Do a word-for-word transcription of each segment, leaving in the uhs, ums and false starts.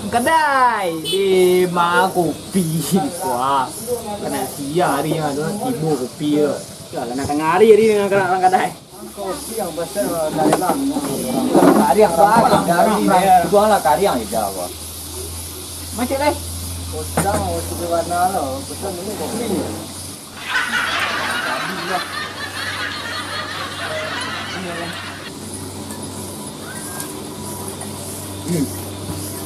Kadai, di ma kopi di kuah. Kana siang hari yang ada tibo kopi tu. Ya, kana tangah hari hari dengan kana urang kadai. Kopi yang pasal dari lah. Kariang lah, kariang lah, kariang je apa. Macam lai. Kosong, sudah warna lo. Kosong ini kopi. Hmm.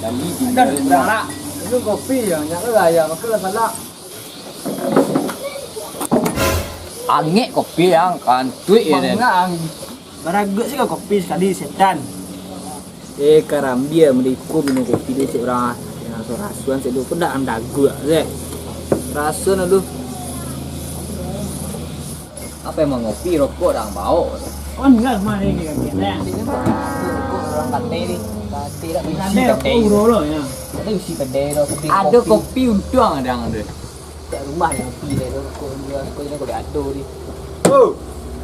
Tadi tinggal. Dah, dah, dah. Itu kopi yang nyak lah, yang aku lah salah. Angek kopi yang kantuik ya, Den. Mangang. Baraguak sih kau kopi sekali, setan. Eh, karambia mending iko minum kopi dulu, cek urang ah. Yang raso-rasoan cek dulu, kok dak andaguak, cek. Raso nah dulu. Apa emang ngopi, rokok dak baok? Oh, enggak, mah ni, ni, ni, ni. Rokok urang katai ni. Katai dak isi katai. Rokok uro lo, ya. Dak isi kedai dah, kopi. Ado kopi untuang ado, ado. Kat rumah ni kopi deh tu. Kau jual, kau ni kau ado ni. Oh.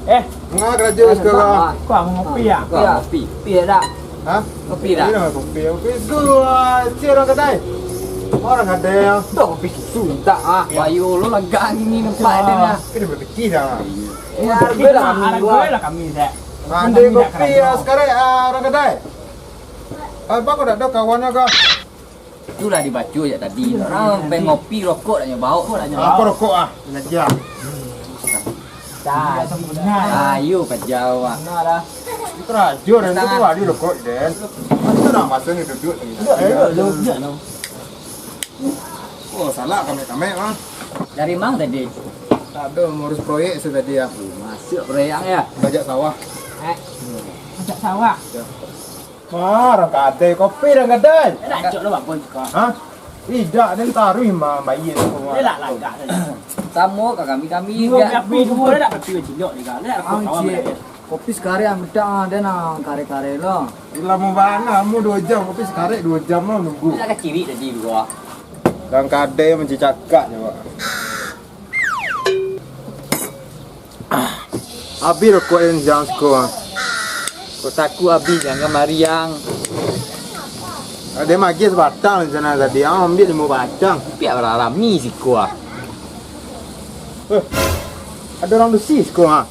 Eh, manga karajo sekarang? Kau mau kopi ya? Kau kopi. Kopi dak? Hah? Kopi dak? Ini nama kopi. Kopi tu, ah, cik urang kadai. Urang kadai yang. Dah kopi susu minta ah. Bayo lo lagang ni nampak dia lah. Kena berpikir dah. Ya, harga lah kami, harga lah kami, Zak. Ada kopi ya sekarang, ah, urang kadai. Apa kau dak ada kawannya kau? Itulah dibaco jak tadi. Urang pen ngopi, rokok dak nyo baok. Rokok dak nyo baok. Apa rokok ah? Belajar. Dah. Ayo kerja awak. Benar dah. Karajo dan tu hari rokok, Den. Itu dah masa ni duduk ni. Duduk, duduk, duduk, duduk, no. Oh, salah kamek-kamek mah. Dari mang tadi? Tak ada, ngurus proyek saya tadi ya. Masuk proyek ya? Bajak sawah. Eh, bajak sawah. Ya. Wah, urang kadai, kopi urang kadai. Dak cok lo bang suka. Hah? Idak, den taruih mah bayar tu. Dia lah lagak saja. Samo ka kami, kami duo, dak. Kopi duo dak, kopi cilok ni kan. Dak, kopi sekarang bedak ah, den ah, kare-kare lo. Lamo bana, lamo duo jam, kopi sekarang duo jam lo nunggu. Dak kaciri tadi duo. Urang kadai mancicakak je, Pak. Ah, abih rokok yang jang siko. Kok takut abih, jangan mariang. Ada magis batang di sana tadi, ah, ambil lima batang. Piak baralami siko ah. Eh, ada urang besi siko ah.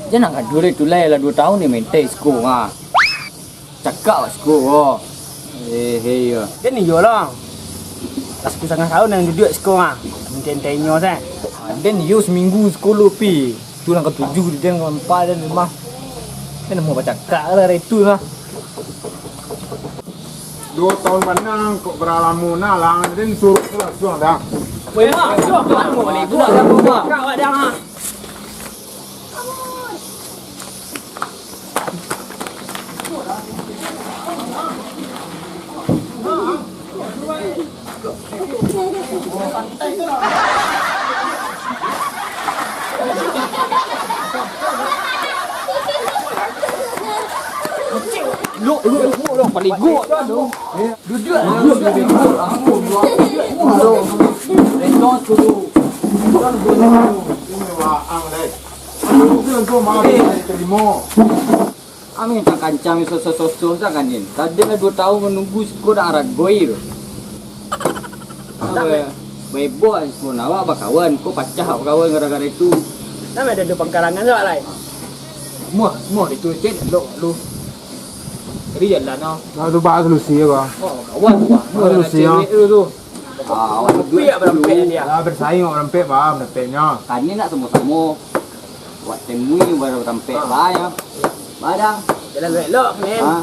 Jan nan gaduah lai tu lai, lah duo taun ni minta siko ha. Cakak awak siko ha. Eh, hei, yo. Den iyo lah. Lah sapuluah satangah taun nan duduak siko ha. Minta-minta inyo se. Den iyo saminggu siko lo pi. Tu nan katujuah di den, nan kaampa den rumah. Den namuah bacakak lah dari tu lah. Duo taun bana kok baralamo nah lah, den suruah tu langsuang dah. Weh, mak, mak, mak, mak, mak, mak, mak, mak, mak, mak. Luk, luk, luk, luk, paling gok tu. Duduak, duduak, duduak. Ampun, duduak. Aduh. Retong tu. Ini waang, deh. Aduh, tu, tu, mau diterima. Amin tak kancang sosoh-sosoh tak kan, Din? Tadi lah duo taun manunggu siko dak aragoi tu. Apa ya? Beboh siko, awak bakawan, ko pacah awak bakawan gara-gara itu. Nama ada dua pangkarangan tu, Lai? Muah, muah itu cek lok lu. Jadi jalan ah. Nah, tu bah solusi apa? Oh, kawan, wah. Muah solusi ah. Cewek tu tu. Ah, awak duduak. Tapi ya berampek dia. Lah bersaing awak berampek, bah, berampeknya. Kami nak samo-samo. Buat temui baru berampek, bah, ya. Badang. Jalan elok, men. Ah.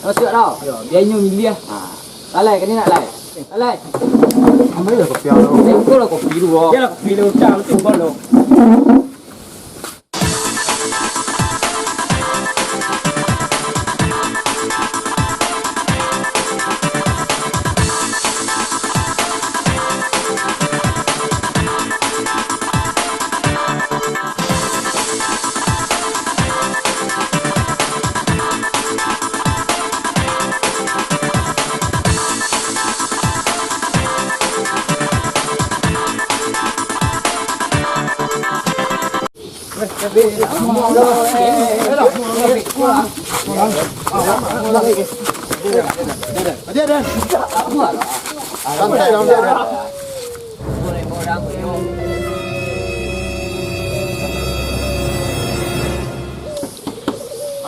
Masuk tau. Yo, biar inyo milih. Ah. Lalai, kini nak lai. Lalai. Ambil lah kopi awak. Tengok lah kopi dulu. Dia lah kopi dulu, tak, betul, bang, dulu. Santai, santai, santai.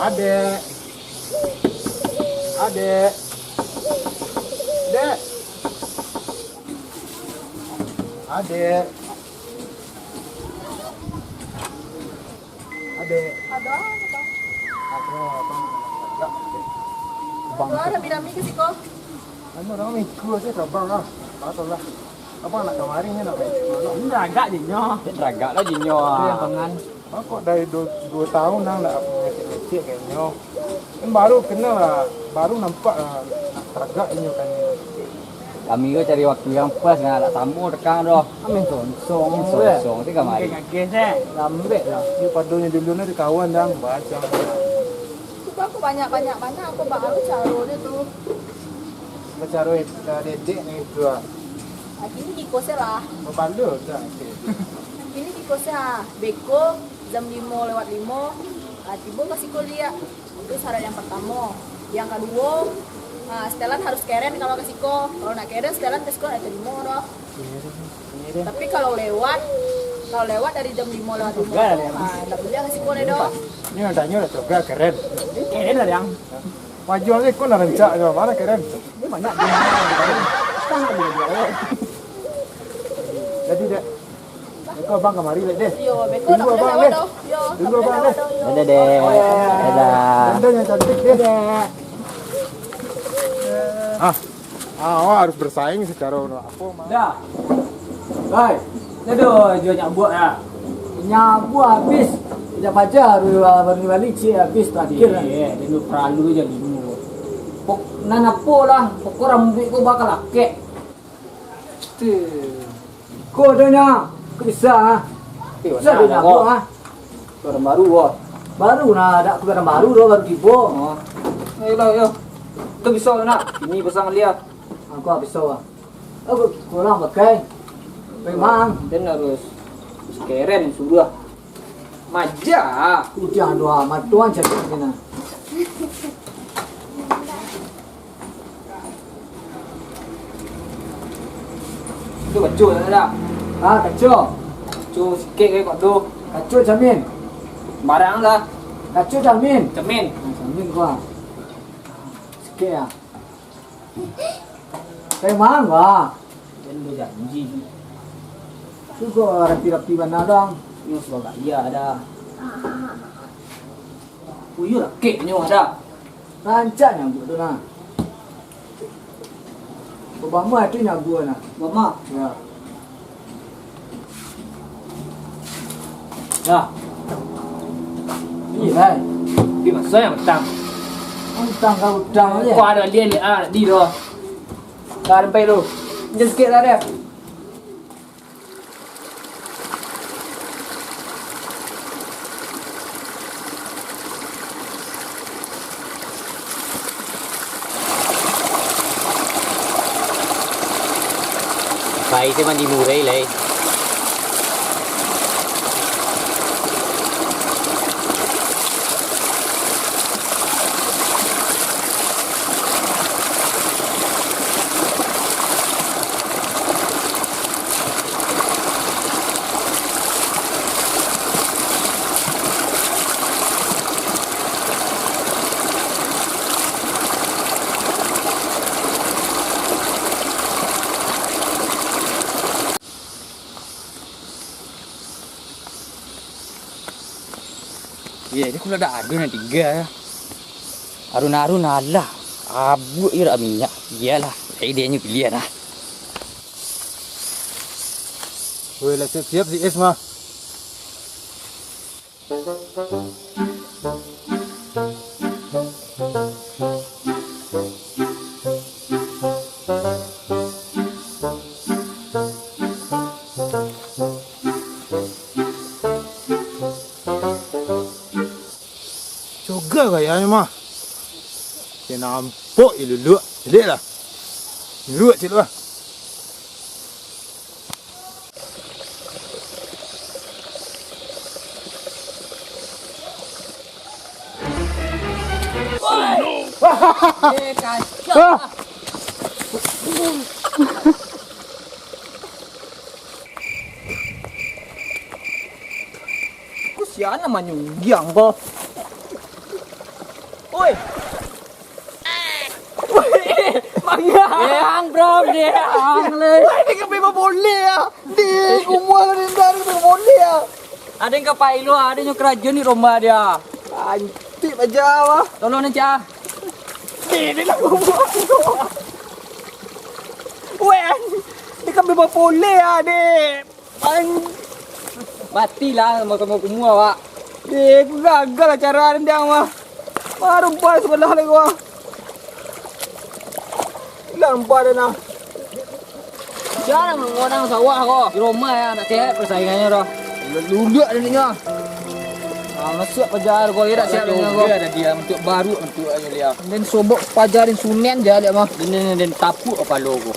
Adek. Adek. Dek. Adek. Adek. Ado apo, Bang? Ado, Bang. Ado rami-rami ka siko. Anu, urang minggu aja ka Bang lah. Patut lah. Abang nak kamari ni nak main. Ini ragak je nyo. Ragak lah je nyo. Itu yang pangan. Bang, kok dari duo, duo tahun nang ndak ngecek-ngecek kayaknyo. Kan baru kenal lah, baru nampak lah, nak taragak inyo kan. Kami ko cari waktu yang pas, nah, ndak samo tekang doh. Amin songsong, songsong ti kamari. Ageh-ageh se. Lambek lah. Iyo, padonyo dulu ni di kawan dang, bacang. Cubo aku banyak-banyak bana, aku baru caro dia tu. Bacaro dedek ni tu ah. Lagi ni kiko se lah. Babalur dah. Lagi ni kiko se ah. Beko jam limo lewat limo, ah, tibo ka siko liak. Itu syarat yang pertamo. Yang kaduo, ah, setelan harus keren kalau ka siko. Kalau ndak keren, setelan ka siko ndak tarimo doh. Tapi kalau lewat, kalau lewat dari jam limo lewat limo tu, ah, ndak buliah ka siko lai doh. Ini nan tanyo lah, coba keren. Keren lah, Yang. Wajuang se ko nan rancak jo, ma keren. Ini banyak. Jadi, Dek. Beko abang kamari, Dek, deh. Iyo, beko. Tunggu abang, deh. Iyo, tunggu abang, deh. Dadah, Dek. Dadah. Dadah yang cantik, deh. Ah, ah, awak harus bersaing secara apo, Mas? Dah. Hai, dah doh jual nyak buah ya. Nyak buah habis. Dah paja baru, baru bali cik habis terakhir. Eh, dia paralu je limo. Pok, nan apo lah, pokok rambuik ko bakal lakek. Ko ado nyo, ko bisa ah. Bisa ado nyo ko ah. Barang baru ko. Baru nah, dak barang baru doh, baru tibo. Oh. Ayolah, yo. Tu bisa nak. Ini pasang lihat. Aku bisa ah. Aku kurang pakai. Memang. Den harus keren sudah. Maja. Udah doa matuan cakap kena. Tu kaco dah. Ah, kaco. Kaco sikit ke kok tu. Kaco jamin. Barang lah. Kaco jamin. Jamin. Ah, jamin gua. Sikit ya. Memang gua. Jan bajanji. Suko rapi-rapi bana dang. Nyo sabagai ado. Uyu lakek nyo ado. Rancak nyabuak tu nah. Obama tu nyabuak nah. Obama. Ya. Dah. Iyo lai. Tapi masa yang utang. Utang ka utang je. Kok ado lian ni ah di doh. Dah sampai tu. Jan sikit lah dia. Pai se mandi murai lai. Ye, dia kula dak ado nan tiga ya. Arun-arun alah, abuak ira minyak. Iyalah, idenya pilihan lah. Woi, lah siap-siap si Es mah. Coga gayanyo mah. Kena ampok iluluak. Ciliak lah. Nyuruak ciliak lah. Eh, kacau. Ah. Ku sia nan manyunggiang ko. Oi. Weh, manga. Eh, ang, bro, deh, ang, le. Weh, dia kan memang boleh, ya. Di kumua kan indah, dia boleh, ya. Ado nan ka pai lo, ado nyo karajo ni romba dia. Antik aja, wah. Tolong ni, Cah. Dek, dek lah kumua. Weh, dia kan memang boleh, ya, dek. An-, matilah sama-sama kumua, Wak. Eh, ku gagal lah cara rendang mah. Baru pai sabalah lagi, Wak. Ilang pai dah nah. Sia nan mangonang sawah ko. Di rumah ya, nak sehat persaingannyo doh. Lulak dia ni nyo. Ah, masuak paja ko, dak siap dengan ko. Ada dia untuk baru untuk ayo lihat. Dan sobok paja dan sunen je lihat mah. Ini, ini, dan tapuk kepala ko.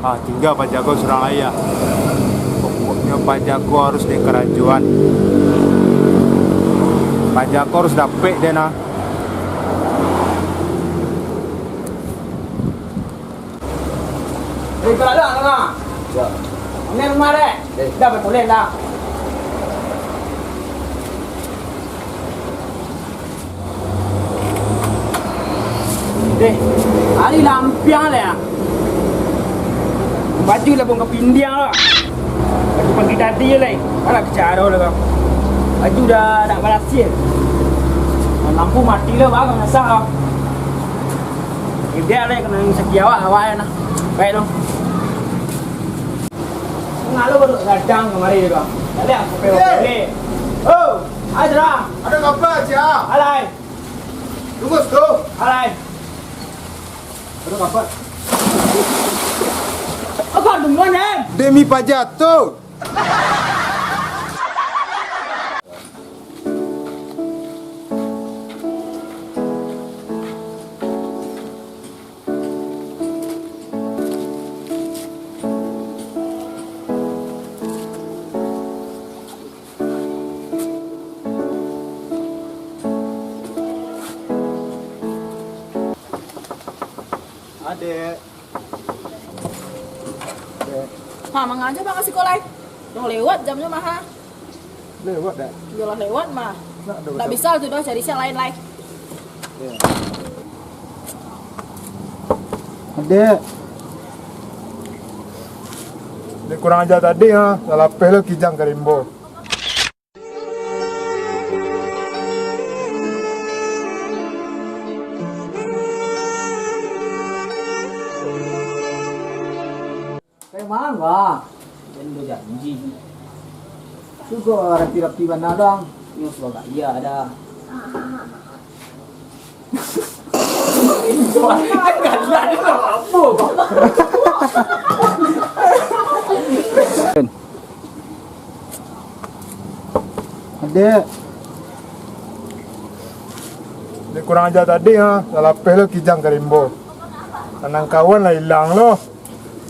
Ah, tingga paja ko surang lai. Pokoknyo paja ko harus den karajoan. Paja ko harus dapek den, ah. Eh, kalau ada, Abang. Ya. Ini rumah deh. Eh. Dah bertoleh dah. Deh, hari lampiang lah ya. Baju lah pun kepindiang lah. Baju pagi tadi lah. Alah kecaro lah kau. Baju dah nak balasir. Lampu mati lah, bang, nyasah lah. Dia lah kena sakit awak, awak ya nah. Baik tu. Ngalo baru gadang kamari tu. Tadi aku pe Eh! boleh. Oh, Azra. Ada kaba, Cia? Alai. Tunggu situ. Alai. Ada kaba? Apa duluan, eh? Demi paja tu. Adek. Adek. Ha, mangaja bang ka siko lai. Dah lewat jamnyo mah, ha. Lewat dak? Iyolah lewat mah. Nak ado Ndak betul. bisa tu doh, cari siang lain lai. Ya. Adek. Dek kurang aja tadi ha, lah lapeh lo kijang ka rimbo. Memang lah. Jan bajanji. Suko rapi-rapi bana dong. Nyo suko gaya dah. Adek. Dek kurang aja tadi ha, lah lapeh lo kijang ka rimbo. Tanang kawan lah ilang lo.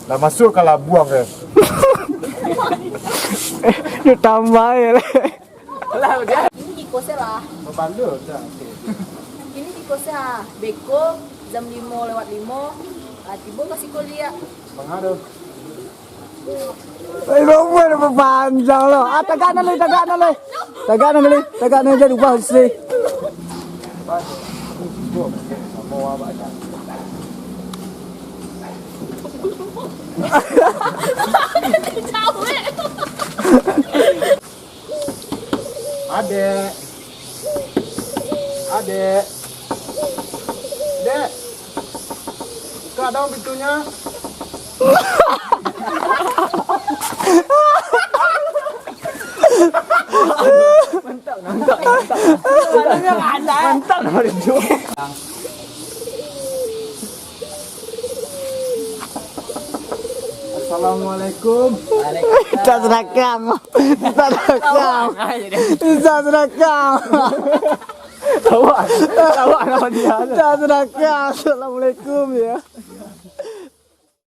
Lah masuak ka labuang, kan? Duit tambah ya. Ini kikosnya lah. Babalua dah. Ini kikosnya. Beko jam limo lewat limo. Ah, tibo ka siko liak. Mangado. Eh, bangun apa panjang lo. Ah, tagak nan lai, tagak nan lai. Tagak nan lai, tagak nan jadi ubah sih. Adek. Adek. Dek. Buka dong pintunya. Mantap, mantap, mantap. Mantap nama dia. Assalamualaikum. Tak serakam. Tak serakam. Tak serakam. Lawak. Lawak nama dia. Tak serakam. Assalamualaikum ya.